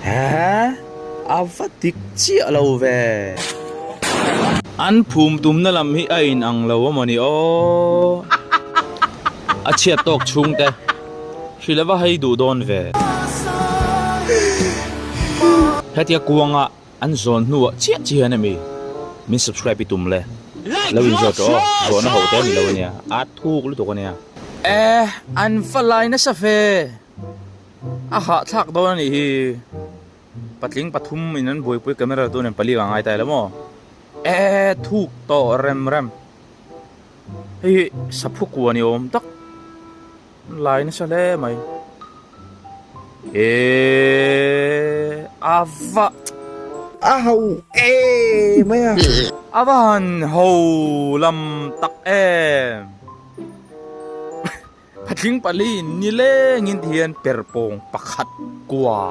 He? A va dik chiah lo ve. An phum tumna lam hi a in ang lo a mawni aw. A chhiat tawk chhungte hrilh a va hei duh dawn ve. Hetia kuanga an zawn hnuah chiah chiah hian emi min subscribe i tum le. Lo in zawt rawh aw, zawhna ho te a ni lo ania, a thuk lutuk ania. Eh, an va lai nasa ve. A hahthlak dawn a nih hi. Patling pathum in an buaipui camera tu nen pali ka ngai ta ila maw? Eh thuk tawh rem rem. Hei hi saphu kua ni awm tak lai nasa hle mai. Eh a va A ho em mai a. A va han ho lam tak em. Patling pali nilengin ti hian perpawng pakhat kua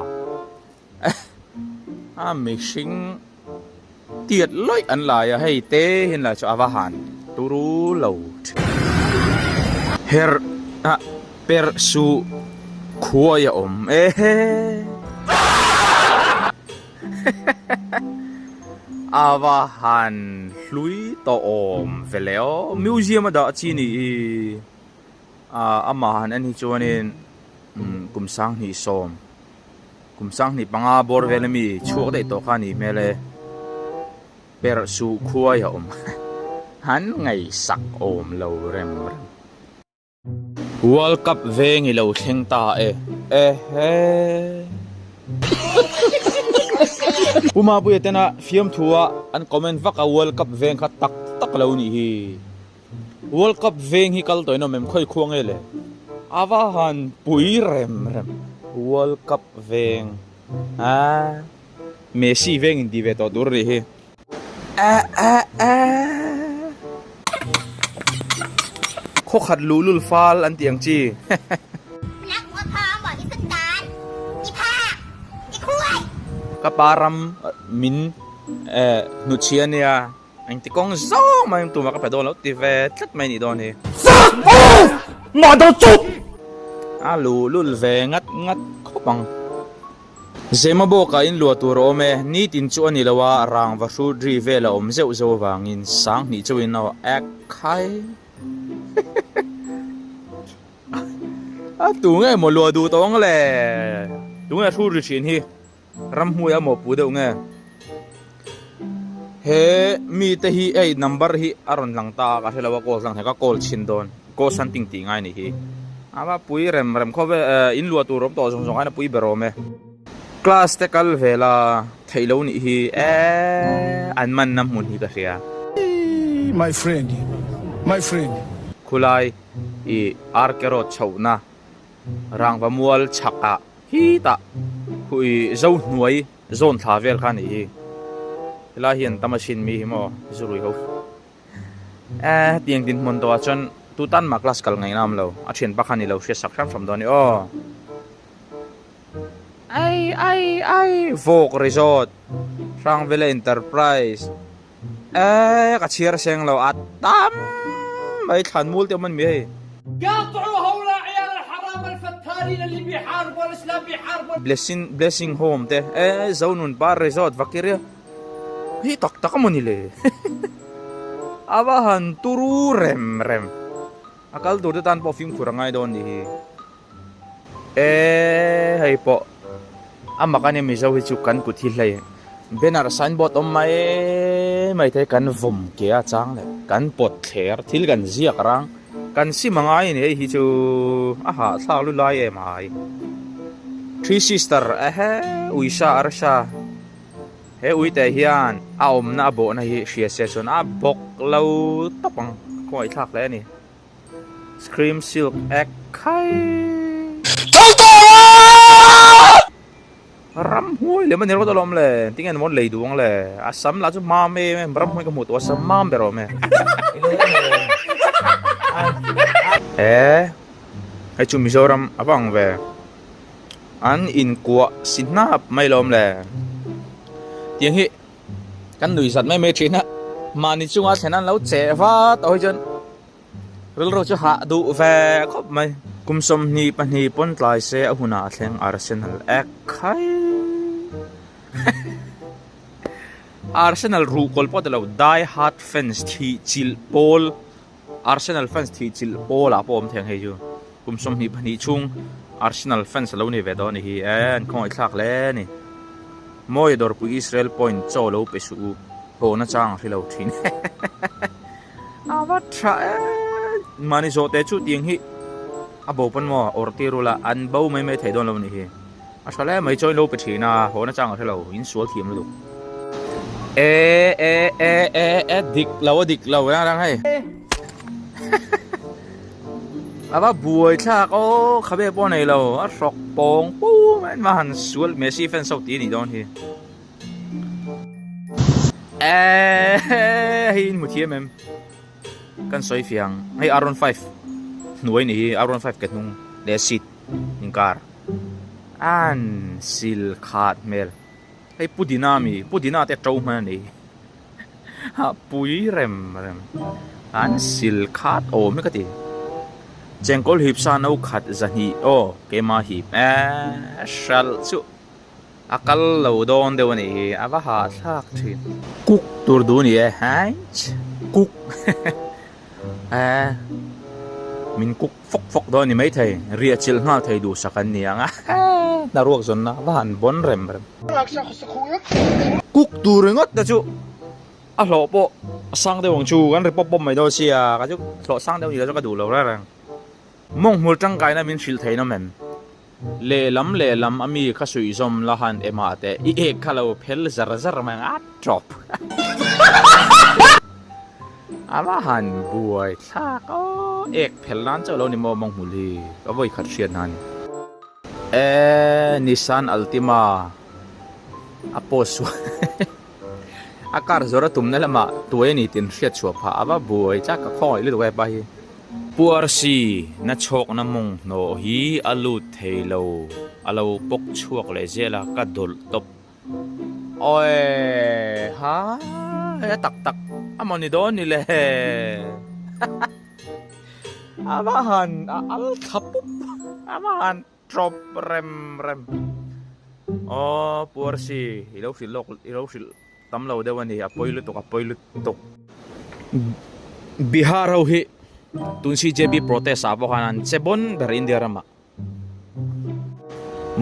a mihring tiat lawih an lai a, hei te hian lai chu a va han turu lo thin. Her ah perh suh khuai a awm e he a va han hlui tawh awm ve le aw, museum a dah chi ni hi. Ah amah han en hi chuanin umm kum sanghnih sawm kum sanghnih panga bawr vel ami chhuak daih tawh kha a nih hmel e perh suh khuai a awm han ngaihsak awm lo rem rem. World Cup veng i lo thleng ta e ehe. Pu Mapuia tena fiamthua an comment vak a World Cup veng kha tak tak lo nih hi. World Cup veng hi kal tawh in awm em khawi khuang nge le? A va han pui rem rem World Cup veng a Messi veng in ti ve tawh tur a nih hi. A a a Khaw khat luhlul fal an tih ang chi. Ka pa ram min hnutchhia nia. Engti kawng zawng mai tumah ka pe dawn lo ti ve tlat mai nih dawn hi. Fuck off! Mah dawn chup! A luhlul ve ngat ngat khawp ang. Zema bawkah in luah tur a awm e, nitin chu a ni lo a, rangva hrut ri vel a awm zeuh zeuh avangin sanghnih chauhin a ek khai. A tu nge maw luah duh tawh ang le? Tunge hrut ri thin hi? Ramhmuai a mawhpuh deuh nge? He mite hi hei number hi a rawn lang ta a ka hre lo a call tlang thei ka call chhin dawn call hunting tih ngai nih hi a va pui rem rem khawp e in luah tur awm tawh zawng zawng aiin a pui ber awm e class te kal ve la theih lo nih hi eee an manna hmun hi ka hria. My friend my friend. Khulai i RK road chhohna Rangva mual chhakah Khitah khui zo hnuai zawn thla vel kha a nih hi. Helai hian tam a chhin mi hi maw zurui ho. Eh hetiang dinhmun tawhah chuan tu tan mah class kal ngaihna awm lo. A thianpa khan i lo hriat sak hram hram dawn a ni aw. Ai ai ai Vawk Resort Hrangvela Enterprise Eh ka chhiar seng lo a tam mai thlan mul te awm an mi hei. Blessing blessing home te eh Zonun par resort Vakiria hi tak tak a maw ni le a va han turu rem rem a kal tur te tan pawh fimkhur a ngai dawn nih hi. Eee hei pawh a mak a nia Mizo hi chu kan kut hi hlei banner signboard awm mai mai te kan vawm ke a chang leh kan pawt thler thil kan ziak rang kan sim a ngai a ni hei hi chu a hahthlak lu lai em ai three sister ehe uisa arsa he uite hian a awmna a bawhna hi hria se chuan a bawk lo tawp ang khawngaih thlak hle a ni. Scream silk ek khai. Ramhuai lem a ni rawt alawm le, tinge an mawn lei duh ang le, a sam lah chu mam em em, ramhuai ka hmuh tawh a sam mam ber awm e. E hei chu Mizoram a va ang ve, an inkuah si hnap mai lawm le, tiang hi kan nui zat mai mai thin a, mahni chunga thlen an lo cheh vat tawh hi chuan. Rilru chu hah duh ve khawp mai. Kum 22 pawn tlai se a hunah a thleng Arsenal ek khai. Arsenal ruhkawl pawh tilo die hard fans thih chilh pawl Arsenal fans thih chilh pawl ah pawh awm thei ang hei chu kum 22 chhung Arsenal fans alo ni ve tawh a ni hi e an khawngaih thlak hle a ni Mawia dawrpui Israel point chaw lo pe suh u haw na chang a hre lo thin a va tha e mahni zawh te chu tiang hi a bo pawn maw awrh tir ula an bo mai mai thei dawn lo a ni hi. A tha hle mai chawi lo pe thin a, haw na chang a hre lo, in sual thiam lutuk. E e e e e dik lo a dik lo rang rang hei. A va buai thlak aw khabe pawh nei lo a hrawk pawng pu mai an va han sual Messi fans ho tih a nih dawn hi. E hei in hmu thiam em kan sawi fiang hei R15 hnuai ni hi R15 ke hnung leh seat inkar. An sil khat hmel. Hei pudina ami pudina te to hman a ni. Ha pui rem rem. An sil khat awm hi ka ti. Chengkawl hip sa no khat zahnih aw keima hip eh hralh chu a kal lo dawn deuh a nih hi a va hahthlak thin. Cook tur duh a ni e hainch cook eh min cook. Fawk fawk dawn a ni maithei, riah chilh nghal thei duhsak an ni ang a, hnaruak zawnna va han bawn rem rem. Cook tur ringawt te chu a hlawh pawh a sang deuh ang chu, kan ri pawp pawp mai dawn sia, ka chu hlawh sang deuh ni lo chu ka duh lo reng reng. Mawng hmul tangkaina min hrilh thei nawm em? Lehlam lehlam a mi kha suihzawm la han emah teh i ek kha lo phel zar zar mai ang a tawp. A va han buai thlak aw ek phel nan chauh lo ni maw mawng hmul hi ka vawi khat hriat na a ni. E Nissan Altima a post sual a car zawrh a tumna lamah tuai a ni tih an hriat chhuah phah a va buai thlak ka khawngaih lutuk hepa hi. Pu Arsi na chhawkna mawng hnawh hi a lut thei lo a lo pawk chhuak leh zel a ka dawlh tawp. Awi ha hei a tak tak a maw ni dawn ni le a va han a al thla pup a va han tawp rem rem aw Pu Arsi i lo hrilh lawk i lo hrilh tam lo deuh a ni a pawi lutuk a pawi lutuk. Bihar ho hi tun CJB protest ah pawh khan an che bawn ber India ramah.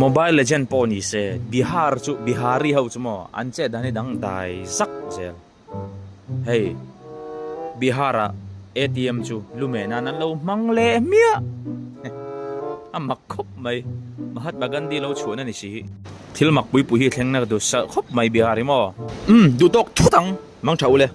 Mobile legend pawh ni se Bihar chu Bihari ho chu maw an chet dan hi dang dai zak zel. Hei Bihar ah ATM chu lume nan an lo hmang leh hmiah a mak khawp mai Mahatma Gandhi lo chhuahna ni si hi. Thil mak pui pui hi thleng na ka duh salh khawp mai Bihar hi maw. Umm duh tawk thut ang mang tha u le.